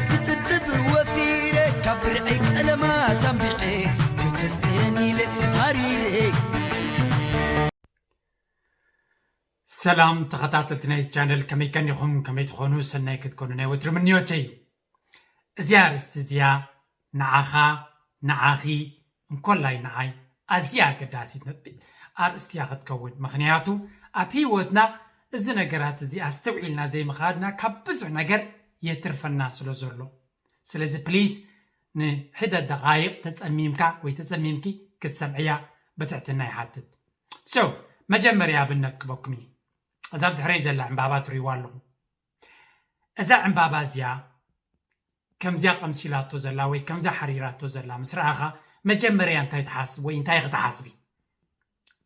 ክጥብጥብ ወፊረ ካብ ብርዒ ቀለማት ኣንቢዐ ክትፍቅረኒ ኢለ ሃሪረ። ሰላም ተኸታተልቲ ናይዚ ቻነል፣ ከመይ ቀኒኹም? ከመይ ትኾኑ? ሰናይ ክትኮኑ ናይ ወትሩ ምንዮተይ እዩ። እዚኣ ኣርእስቲ እዚኣ ንዓኻ፣ ንዓኺ፣ እንኮላይ ንዓይ ኣዝያ ኣገዳሲት ነጥቢ ኣርእስቲ እያ ክትከውን። ምኽንያቱ ኣብ ህይወትና እዚ ነገራት እዚ ኣስተውዒልና ዘይምኻድና ካብ ብዙሕ ነገር የትርፈና ስለ ዘሎ። ስለዚ ፕሊዝ ንሕደ ደቓይቕ ተጸሚምካ ወይ ተጸሚምኪ ክትሰምዕያ ብትሕትና ይሓትት። So መጀመርያ ኣብነት ክበኩም እዩ። እዛ ብድሕረይ ዘላ ዕምባባ ትርእይዋ ኣለኹ። እዛ ዕምባባ እዚኣ ከምዚኣ ቀምሲላቶ ዘላ ወይ ከምዛ ሓሪራቶ ዘላ ምስ ረኣኻ መጀመርያ እንታይ ትሓስብ ወይ እንታይ ክትሓስቢ?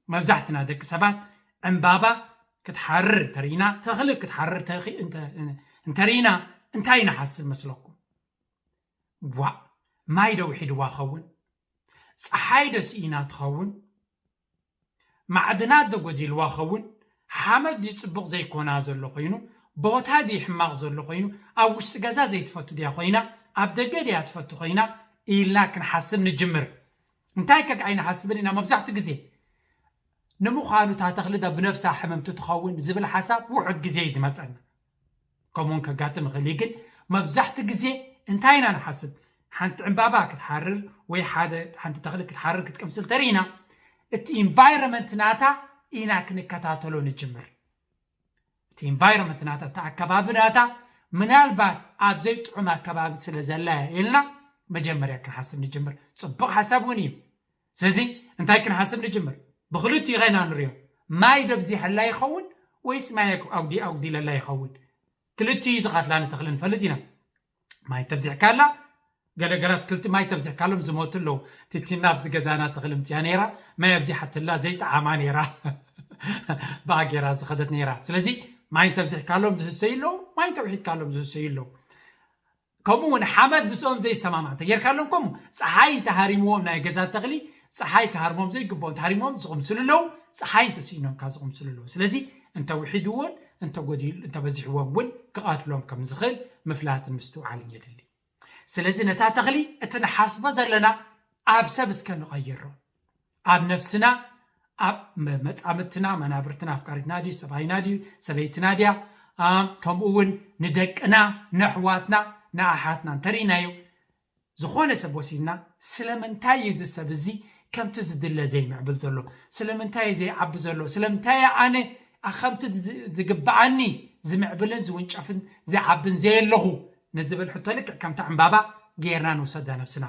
መብዛሕትና ደቂ ሰባት ዕምባባ ክትሓርር እንተርኢና፣ ተኽሊ ክትሓርር እንተርኢና እንታይ ንሓስብ መስለኩም? ዋእ፣ ማይ ዶ ውሒድዋ ኸውን? ፀሓይ ዶ ስኢና ትኸውን? ማዕድናት ዶ ጎዲልዋ ኸውን? ሓመድ ድዩ ፅቡቕ ዘይኮና ዘሎ ኮይኑ? ቦታ ድዩ ሕማቕ ዘሎ ኮይኑ? ኣብ ውሽጢ ገዛ ዘይትፈቱ ድያ ኮይና? ኣብ ደገ ድያ ትፈቱ ኮይና? ኢልና ክንሓስብ ንጅምር። እንታይ ከግ ኣይንሓስብን ኢና መብዛሕትኡ ግዜ። ንምዃኑ እታ ተኽሊ ዶ ብነብሳ ሕምምቲ ትኸውን ዝብል ሓሳብ ውሑድ ግዜ እዩ ዝመፀና። ከምኡውን ከጋጥም ይኽእል እዩ፣ ግን መብዛሕትኡ ግዜ እንታይ ኢና ንሓስብ? ሓንቲ ዕምባባ ክትሓርር ወይ ሓደ ሓንቲ ተኽሊ ክትሓርር ክትቅምስል ተርኢና እቲ ኢንቫይሮመንት ናታ ኢና ክንከታተሎ ንጅምር። እቲ ኢንቫይሮመንት ናታ እቲ ኣከባቢ ናታ ምናልባት ኣብ ዘይጥዑም ኣከባቢ ስለ ዘላ እያ ኢልና መጀመርያ ክንሓስብ ንጅምር። ፅቡቕ ሓሳብ እውን እዩ። ስለዚ እንታይ ክንሓስብ ንጅምር? ብክልቲኡ ኢና ንሪኦ። ማይ ዶ ኣብዚሐላ ይኸውን ወይስ ማይ ኣጉዲ ኣጉዲለላ ይኸውን? ክልቲኡ እዩ ዝቐትላ ንተኽሊ ንፈልጥ ኢና። ማይ ተብዚሕካላ ገለገለ ኣትክልቲ ማይ ተብዚሕካሎም ዝሞቱ ኣለዉ። ትቲና ኣብዚ ገዛና ተኽሊ ምፅያ ነይራ፣ ማይ ኣብዚሓትላ ዘይጠዓማ ነይራ። ብኣ ገይራ ዝኸደት ነይራ። ስለዚ ማይ እንተብዚሕካሎም ዝህሰዩ ኣለዉ፣ ማይ እንተውሒድካሎም ዝህሰዩ ኣለዉ። ከምኡ እውን ሓመድ ምስኦም ዘይሰማማዕ እንተጌርካሎም ከምኡ ፀሓይ እንተሃሪምዎም ናይ ገዛ ተኽሊ ፀሓይ ክሃርሞም ዘይግብኦ እንተሃሪምዎም ዝቕምስሉ ኣለዉ፣ ፀሓይ እንተስኢኖም ከዓ ዝቕምስሉ ኣለዉ። ስለዚ እንተውሒድዎን እንተጎዲሉ እንተበዚሕዎም እውን ክቐትሎም ከም ዝኽእል ምፍላጥን ምስትውዓልን የድሊ። ስለዚ ነታ ተኽሊ እቲ ንሓስቦ ዘለና ኣብ ሰብ እስከ ንቐይሮ። ኣብ ነብስና፣ ኣብ መ- መጻምድትና፣ መናብርትና፣ ኣፍቃሪትና ድዩ፣ ሰብኣይና ድዩ፣ ሰበይትና ድያ፣ ኣም፣ ከምኡ እውን ንደቅና፣ ነሕዋትና፣ ንኣሓትና እንተርኢናዮ ዝኾነ ሰብ ወሲድና ስለምንታይ እዩ እዚ ሰብ እዚ ከምቲ ዝድለ ዘይምዕብል ዘሎ? ስለምንታይ እዩ ዘይዓቢ ዘሎ? ስለምንታይ እየ ኣነ ከምቲ ዝ- ዝግብኣኒ ዝምዕብልን ዝውንጨፍን ዝዓብን ዘየለኹ ንዝብል ሕቶ ልክዕ ከምታ ዕምባባ ጌርና ንውሰዳ ነብስና።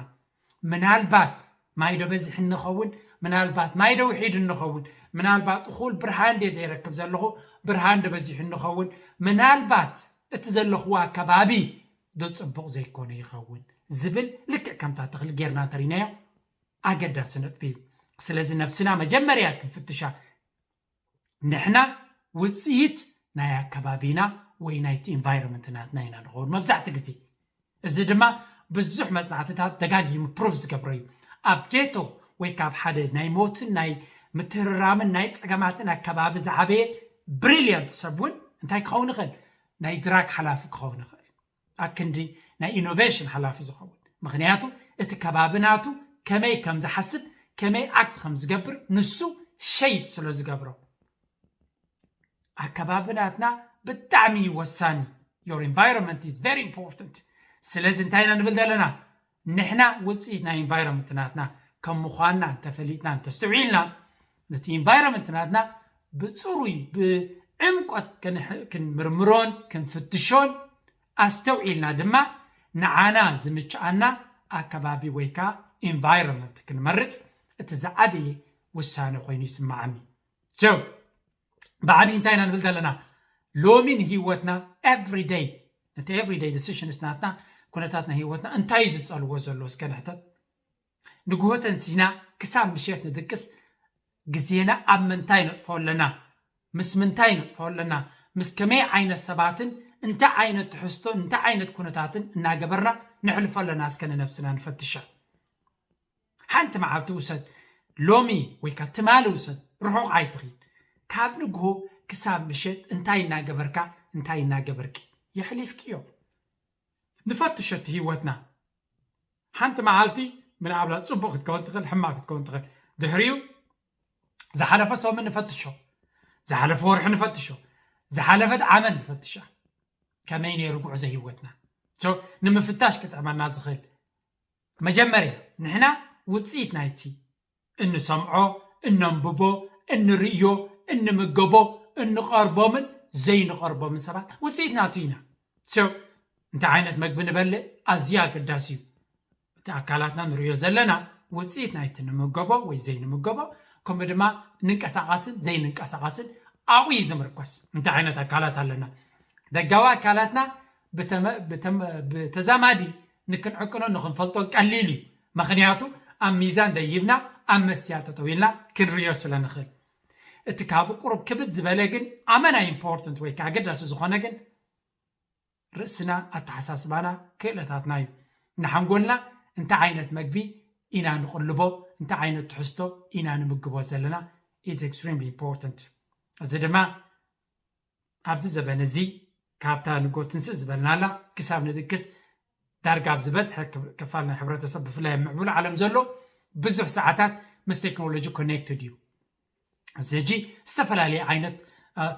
ምናልባት ማይ ዶ በዚሕ እንኸውን? ምናልባት ማይ ዶ ውሒድ እንኸውን? ምናልባት እኹል ብርሃን ደ ዘይረክብ ዘለኹ ብርሃን ዶ በዚሑ እንኸውን? ምናልባት እቲ ዘለኽዎ ኣከባቢ ዶ ፅቡቕ ዘይኮነ ይኸውን ዝብል ልክዕ ከምታ ተኽሊ ጌርና እንተሪናዮ ኣገዳሲ ነጥቢ እዩ። ስለዚ ነብስና መጀመርያ ክንፍትሻ። ንሕና ውፅኢት ናይ ኣከባቢና ወይ ናይቲ ኢንቫይሮንመንት ናትና ኢና ንኸውን መብዛሕቲ ግዜ። እዚ ድማ ብዙሕ መፅናዕትታት ደጋጊሙ ፕሩፍ ዝገብሮ እዩ። ኣብ ጌቶ ወይ ካብ ሓደ ናይ ሞትን ናይ ምትህርራምን ናይ ፀገማትን ኣከባቢ ዝዓበየ ብሪልያንት ሰብ እውን እንታይ ክኸውን ይኽእል? ናይ ድራግ ሓላፊ ክኸውን ይኽእል። ኣክንዲ ናይ ኢኖቬሽን ሓላፊ ዝኸውን። ምኽንያቱ እቲ ከባቢ ናቱ ከመይ ከም ዝሓስብ፣ ከመይ ኣክት ከም ዝገብር ንሱ ሸይፕ ስለ ዝገብሮ። ኣከባቢ ናትና ብጣዕሚ እዩ ወሳኒ። Your environment is very important። ስለዚ እንታይ ኢና ንብል ዘለና? ንሕና ውፅኢት ናይ ኢንቫይሮንመንት ናትና ከም ምዃንና እንተፈሊጥና እንተስተውዒልና ነቲ ኢንቫይሮንመንት ናትና ብፅሩይ ብዕምቆት ክንምርምሮን ክንፍትሾን ኣስተውዒልና ድማ ንዓና ዝምችኣና ኣከባቢ ወይ ከዓ ኢንቫይሮንመንት ክንመርፅ እቲ ዝዓበየ ውሳነ ኮይኑ ይስማዓኒ። So ብዓብዪ እንታይ ኢና ንብል ዘለና? ሎሚ ንህይወትና everyday ነቲ everyday decisions ናትና ኩነታት ናይ ህይወትና እንታይ እዩ ዝፀልዎ ዘሎ እስከ ንሕተት። ንግሆ ተንሲና ክሳብ ምሸት ንድቅስ ግዜና ኣብ ምንታይ ነጥፎ ኣለና? ምስ ምንታይ ነጥፎ ኣለና? ምስ ከመይ ዓይነት ሰባትን እንታይ ዓይነት ትሕዝቶን እንታይ ዓይነት ኩነታትን እናገበርና ነሕልፎ ኣለና? እስከ ንነብስና ንፈትሻ። ሓንቲ መዓልቲ ውሰድ፣ ሎሚ ወይ ከዓ ትማሊ ውሰድ፣ ርሑቕ ኣይትኺድ። ካብ ንግሆ ክሳብ ምሸት እንታይ እናገበርካ እንታይ እናገበርኪ የሕሊፍክዮ? ንፈትሾ እቲ ህይወትና። ሓንቲ መዓልቲ ምናብላ ጽቡቕ ክትከውን ትኽእል፣ ሕማቕ ክትከውን ትኽእል። ድሕሪኡ ዝሓለፈ ሰሙን ንፈትሾ፣ ዝሓለፈ ወርሒ ንፈትሾ፣ ዝሓለፈት ዓመት ንፈትሻ። ከመይ ነይሩ ጉዕዞ ህይወትና? So ንምፍታሽ ክጥዕመና ዝኽእል መጀመርያ ንሕና ውፅኢት ናይቲ እንሰምዖ፣ እነንብቦ፣ እንርእዮ፣ እንምገቦ፣ እንቐርቦምን ዘይንቐርቦምን ሰባት ውፅኢት ናቱ ኢና። So እንታይ ዓይነት መግቢ ንበልዕ ኣዝዩ ኣገዳሲ እዩ። እቲ ኣካላትና ንርእዮ ዘለና ውፅኢት ናይቲ ንምገቦ ወይ ዘይንምገቦ፣ ከምኡ ድማ ንንቀሳቐስን ዘይንንቀሳቐስን ኣብኡ እዩ ዝምርኮስ። እንታይ ዓይነት ኣካላት ኣለና? ደጋዊ ኣካላትና ብተመ- ብተመ- ብተዛማዲ ንክንዕቅኖ ንክንፈልጦ ቀሊል እዩ። ምክንያቱ ኣብ ሚዛን ደይብና ኣብ መስትያት ጠጠው ኢልና ክንርእዮ ስለ ንኽእል። እቲ ካብ ቁሩብ ክብድ ዝበለ ግን ኣመና ኢምፖርተንት ወይ ከዓ ኣገዳሲ ዝኾነ ግን ርእስና፣ ኣተሓሳስባና፣ ክእለታትና እዩ። ንሓንጎልና እንታይ ዓይነት መግቢ ኢና ንቕልቦ፣ እንታይ ዓይነት ትሕዝቶ ኢና ንምግቦ ዘለና is extremely important። እዚ ድማ ኣብዚ ዘበን እዚ ካብታ ንጎትንስእ ዝበልናላ ክሳብ ንድቅስ ዳርጋ ኣብ ዝበዝሐ ክብ- ክፋል ናይ ሕብረተሰብ ብፍላይ ኣብ ምዕቡል ዓለም ዘሎ ብዙሕ ሰዓታት ምስ ቴክኖሎጂ ኮኔክትድ እዩ። እዚ ሕጂ ዝተፈላለየ ዓይነት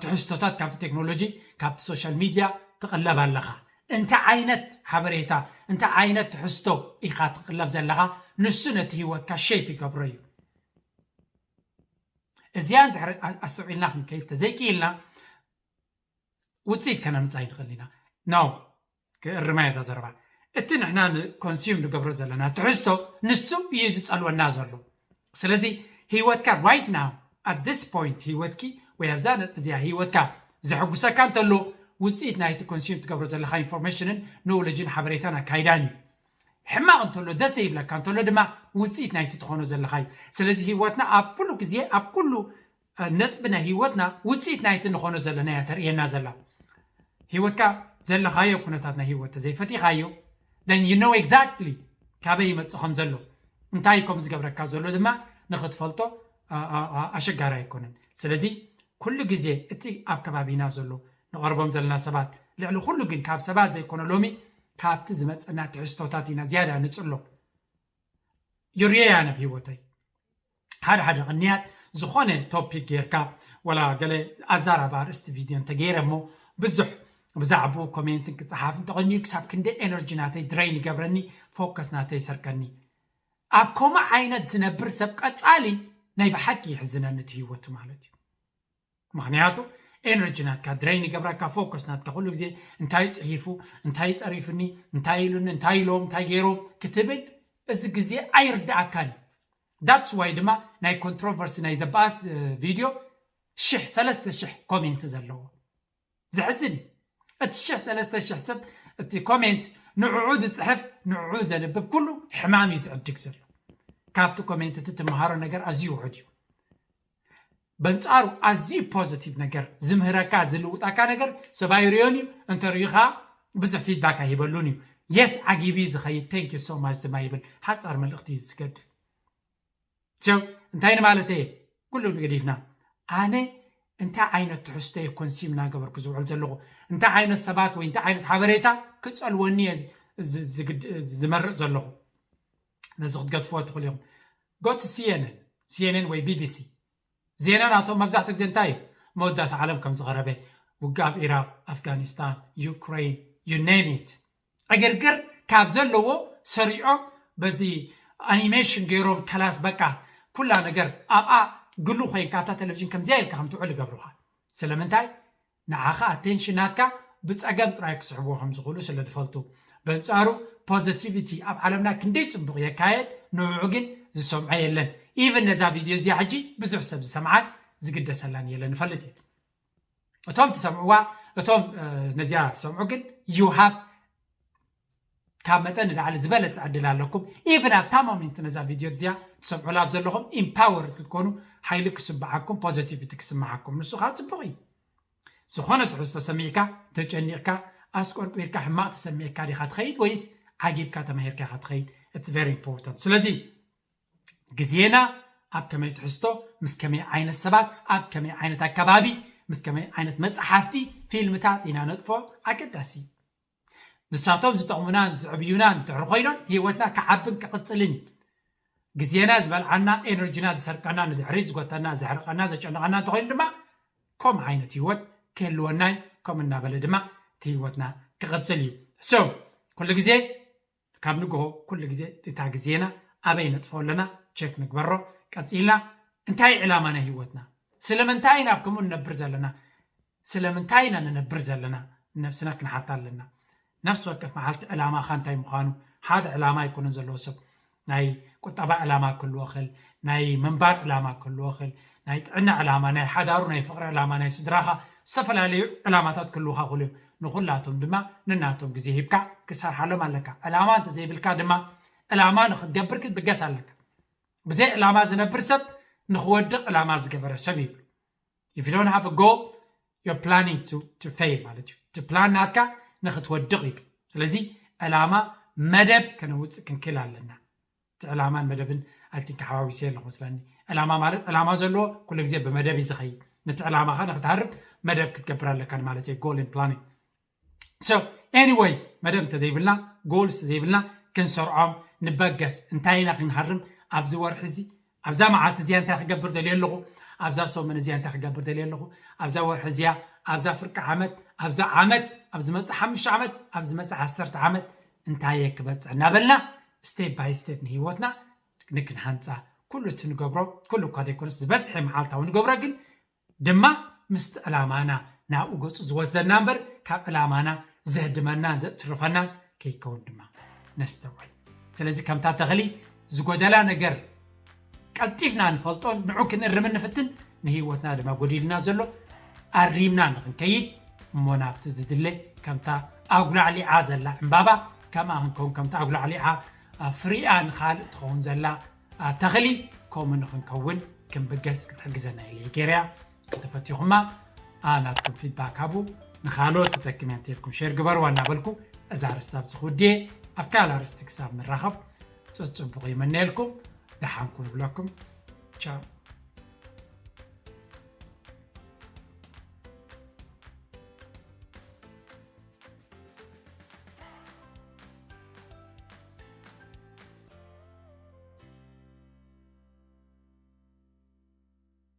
ትሕዝቶታት ካብቲ ቴክኖሎጂ ካብቲ ሶሻል ሚድያ ትቕለብ ኣለኻ። እንታይ ዓይነት ሓበሬታ እንታይ ዓይነት ትሕዝቶ ኢኻ ትቕለብ ዘለኻ? ንሱ ነቲ ህይወትካ ሼፕ ይገብሮ እዩ። እዚኣ እንድሕር ኣስተውዒልና ክንከይድ ተዘይክኢልና ውፅኢት ከነምፃ ይንኽእል ኢና። ኖ ክእርማ እዛ ዘረባ። እቲ ንሕና ንኮንሱም ንገብሮ ዘለና ትሕዝቶ ንሱ እዩ ዝፀልወና ዘሎ። ስለዚ ህይወትካ right now at this point ህይወትኪ ወይ ኣብዛ ነጥቢ እዚኣ ህይወትካ ዘሐጉሰካ እንተሎ ውፅኢት ናይቲ ኮንሱም ትገብሮ ዘለካ ኢንፎርሜሽንን ኖውለጅን ሓበሬታን ኣካይዳን እዩ። ሕማቕ እንተሎ ደስ ዘይብለካ እንተሎ ድማ ውፅኢት ናይቲ ትኾኖ ዘለካ እዩ። ስለዚ ህይወትና ኣብ ኩሉ ግዜ ኣብ ኩሉ ነጥቢ ናይ ህይወትና ውፅኢት ናይቲ ንኾኖ ዘለና እያ ተርእየና ዘላ። ህይወትካ ዘለኻዮ ኩነታት ናይ ህይወት ተዘይፈቲኻዮ then you know exactly ካበይ ይመፅእ ከም ዘሎ እንታይ ከም ዝገብረካ ዘሎ ድማ ንኽትፈልጦ ኣሸጋሪ ኣይኮነን። ስለዚ ኩሉ ግዜ እቲ ኣብ ከባቢና ዘሎ ንቐርቦም ዘለና ሰባት ልዕሊ ኩሉ ግን ካብ ሰባት ዘይኮነ ሎሚ ካብቲ ዝመፀና ትሕዝቶታት ኢና ዝያዳ ንፅሎ። ይርየያ ናብ ህይወተይ ሓደ ሓደ ቅንያት ዝኾነ ቶፒክ ጌርካ ወላ ገለ ኣዛራቢ ኣርእስቲ ቪድዮ እንተገይረ እሞ ብዙሕ ብዛዕባኡ ኮሜንትን ክፀሓፍ እንተቐንዩ ክሳብ ክንደይ ኤነርጂ ናተይ ድረይን ይገብረኒ፣ ፎከስ ናተይ ይሰርቀኒ። ኣብ ከምኡ ዓይነት ዝነብር ሰብ ቀፃሊ ናይ ብሓቂ ይሕዝነኒ እቲ ህይወቱ ማለት እዩ። ምክንያቱ ኤነርጂ ናትካ ድረይን ይገብረካ፣ ፎከስ ናትካ ኩሉ ግዜ እንታይ ፅሒፉ፣ እንታይ ፀሪፍኒ፣ እንታይ ኢሉኒ፣ እንታይ ኢሎም እንታይ ገይሮም ክትብል እዚ ግዜ ኣይርዳኣካን። That's why ድማ ናይ ኮንትሮቨርሲ ናይ ዘበኣስ ቪድዮ ሽሕ ሰለስተ ሽሕ ኮሜንት ዘለዎ ዘሕዝን እዩ። እቲ ሽሕ ሰለስተ ሽሕ ሰብ እቲ ኮሜንት ንዕዑ ዝፅሕፍ ንዕዑ ዘንብብ ኩሉ ሕማም እዩ ዝዕድግ ዘሎ። ካብቲ ኮሜንት እቲ ትመሃሮ ነገር ኣዝዩ ውሑድ እዩ። በንፃሩ ኣዝዩ ፖዚቲቭ ነገር ዝምህረካ ዝልውጣካ ነገር ሰብኣይ ሪዮን እዩ። እንተሪኢኻ ብዙሕ ፊድባክ ኣይበሉን እዩ። የስ ዓጊቢ ዝኸይድ thank you so much ድማ ይብል። ሓፃር መልእኽቲ እዩ ዝገድፍ። ቸው እንታይ ንማለት እየ? ኩሉ ገዲፍና ኣነ እንታይ ዓይነት ትሕዝቶ እየ ኮንሲም እናገበርኩ ዝውዕል ዘለኹ? እንታይ ዓይነት ሰባት ወይ እንታይ ዓይነት ሓበሬታ ክፀልወኒ እየ ዝመርፅ ዘለኹ? ነዚ ክትገድፍዎ ትኽእሉ ኢኹም። Go to CNN CNN ወይ BBC። ዜና ናቶም መብዛሕትኡ ግዜ እንታይ እዩ? መወዳእታ ዓለም ከም ዝቐረበ፣ ውግእ ኣብ ኢራቕ፣ ኣፍጋኒስታን፣ ዩክሬን፣ you name it። ዕግርግር ካብ ዘለዎ ሰሪዖም በዚ ኣኒሜሽን ገይሮም ከላስ በቃ ኩላ ነገር ኣብኣ ግሉ ኮይንካ ኣብታ ቴሌቪዥን ከምዚኣ ኢልካ ከም ትውዕል ይገብሩኻ። ስለምንታይ? ንዓኻ ኣቴንሽን ናትካ ብፀገም ጥራይ ክስሕብዎ ከም ዝኽእሉ ስለ ዝፈልጡ። በንፃሩ ፖዘቲቪቲ ኣብ ዓለምና ክንደይ ፅቡቕ የካየድ ንዕዑ ግን ዝሰምዖ የለን። ኢቨን ነዛ ቪድዮ እዚኣ ሕጂ ብዙሕ ሰብ ዝሰምዓን ዝግደሰላን የለን እፈልጥ እየ። እቶም ትሰምዕዋ እቶም ነዚኣ ትሰምዑ ግን you have ካብ መጠን ንላዕሊ ዝበለፀ ዕድል ኣለኩም። ኢቨን ኣብታ ሞሜንት ነዛ ቪድዮ እዚኣ ትሰምዑላ ኣብ ዘለኹም ኢምፓወርድ ክትኮኑ ሓይሊ ክስበዓኩም ፖዘቲቪቲ ክስምዓኩም ንሱ ከዓ ፅቡቕ እዩ። ዝኾነ ትሕዝቶ ሰሚዕካ ተጨኒቕካ ኣስቆርቂርካ ሕማቕ ተሰሚዕካ ዲኻ ትኸይድ ወይስ ዓጊብካ ተማሂርካ ኢኻ ትኸይድ? It's very important። ስለዚ ግዜና ኣብ ከመይ ትሕዝቶ ምስ ከመይ ዓይነት ሰባት ኣብ ከመይ ዓይነት ኣከባቢ ምስ ከመይ ዓይነት መፅሓፍቲ ፊልምታት ኢና ነጥፎ ኣገዳሲ እዩ። ንሳቶም ዝጠቕሙናን ዝዕብዩናን ድሕሪ ኮይኖም ህይወትና ክዓብን ክቕፅልን እዩ። ግዜና ዝበልዓና፣ ኤነርጂና ዝሰርቀና፣ ንድሕሪት ዝጎተና፣ ዘሕርቀና፣ ዘጨንቐና እንተኮይኑ ድማ ከምኡ ዓይነት ህይወት ክህልወና እዩ። ከምኡ እናበለ ድማ እቲ ህይወትና ክቕፅል እዩ። So ኩሉ ግዜ ካብ ንግሆ ኩሉ ግዜ እታ ግዜና ኣበይ ነጥፎ ኣለና ቸክ ንግበሮ። ቀፂልና እንታይ ዕላማ ናይ ህይወትና? ስለምንታይ ኢና ኣብ ከምኡ ንነብር ዘለና? ስለምንታይ ኢና ንነብር ዘለና? ነብስና ክንሓታ ኣለና። ነፍሲ ወከፍ መዓልቲ ዕላማኻ እንታይ ምዃኑ፣ ሓደ ዕላማ ኣይኮነን ዘለዎ ሰብ። ናይ ቁጠባ ዕላማ ክህልዎ ይኽእል፣ ናይ ምንባር ዕላማ ክህልዎ ይኽእል፣ ናይ ጥዕና ዕላማ፣ ናይ ሓዳሩ ናይ ፍቕሪ ዕላማ፣ ናይ ስድራኻ ዝተፈላለዩ ዕላማታት ክህልውኻ ይኽእሉ እዮም። ንኹላቶም ድማ ንናቶም ግዜ ሂብካ ክሰርሓሎም ኣለካ። ዕላማ እንተዘይብልካ ድማ ዕላማ ንኽትገብር ክትብገስ ኣለካ። ብዘይ ዕላማ ዝነብር ሰብ ንኽወድቕ ዕላማ ዝገበረ ሰብ ይብሉ። If you don't have a goal, you're planning to, to fail ማለት እዩ። እቲ ፕላን ናትካ ንኽትወድቕ እዩ። ስለዚ ዕላማ መደብ ከነውፅእ ክንክእል ኣለና። እቲ ዕላማን መደብን I think ሓዋዊሰ ኣለኹ መስለኒ። ዕላማ ማለት ዕላማ ዘለዎ ኩሉ ግዜ ብመደብ እዩ ዝኸይድ። ነቲ ዕላማኻ ንኽትሃርም መደብ ክትገብር ኣለካ ማለት እዩ። Goal and planning. So anyway መደብ እንተዘይብልና፣ ጎልስ ዘይብልና ክንሰርዖም ንበገስ። እንታይ ኢና ክንሃርም ኣብዚ ወርሒ እዚ? ኣብዛ መዓልቲ እዚኣ እንታይ ክገብር ደልየ ኣለኹ? ኣብዛ ሰሙን እዚኣ እንታይ ክገብር ደልየ ኣለኹ? ኣብዛ ወርሒ እዚኣ፣ ኣብዛ ፍርቂ ዓመት፣ ኣብዛ ዓመት፣ ኣብ ዝመፅእ ሓሙሽተ ዓመት፣ ኣብ ዝመፅእ ዓሰርተ ዓመት እንታይ እየ ክበፅሕ እናበልና ስቴፕ ባይ ስቴፕ ንህይወትና ንክንሃንፃ ኩሉ እቲ ንገብሮ፣ ኩሉ እኳ ዘይኮነስ ዝበፅሐ መዓልታዊ ንገብሮ ግን ድማ ምስቲ ዕላማና ናብኡ ገፁ ዝወስደና እምበር ካብ ዕላማና ዘህድመናን ዘትርፈናን ከይከውን ድማ ነስተውዕል። ስለዚ ከምታ ተኽሊ ዝጎደላ ነገር ቀልጢፍና ንፈልጦን ንዑ ክንእርምን ንፍትን፣ ንህይወትና ድማ ጎዲልና ዘሎ ኣሪምና ንኽንከይድ እሞ ናብቲ ዝድለ ከምታ ኣጉላዕሊዓ ዘላ ዕምባባ ከምኣ ክንከውን፣ ከምታ ኣጉላዕሊዓ ፍሪኣ ንኻልእ ትኸውን ዘላ ተኽሊ ከምኡ ንኽንከውን ክንብገስ ክትሕግዘና ኢለ ገይረያ። እንተፈቲኹማ ናትኩም ፊድባክ ሃቡ። ንኻልኦት ተጠቅምያ እንተልኩም ሼር ግበርዋ እናበልኩ እዛ ኣርእስቲ ኣብዚ ክውድየ። ኣብ ካልእ ኣርእስቲ ክሳብ ንራኸብ ፅፅቡቕ ይመነየልኩም። ደሓንኩም ይብለኩም። ቻው።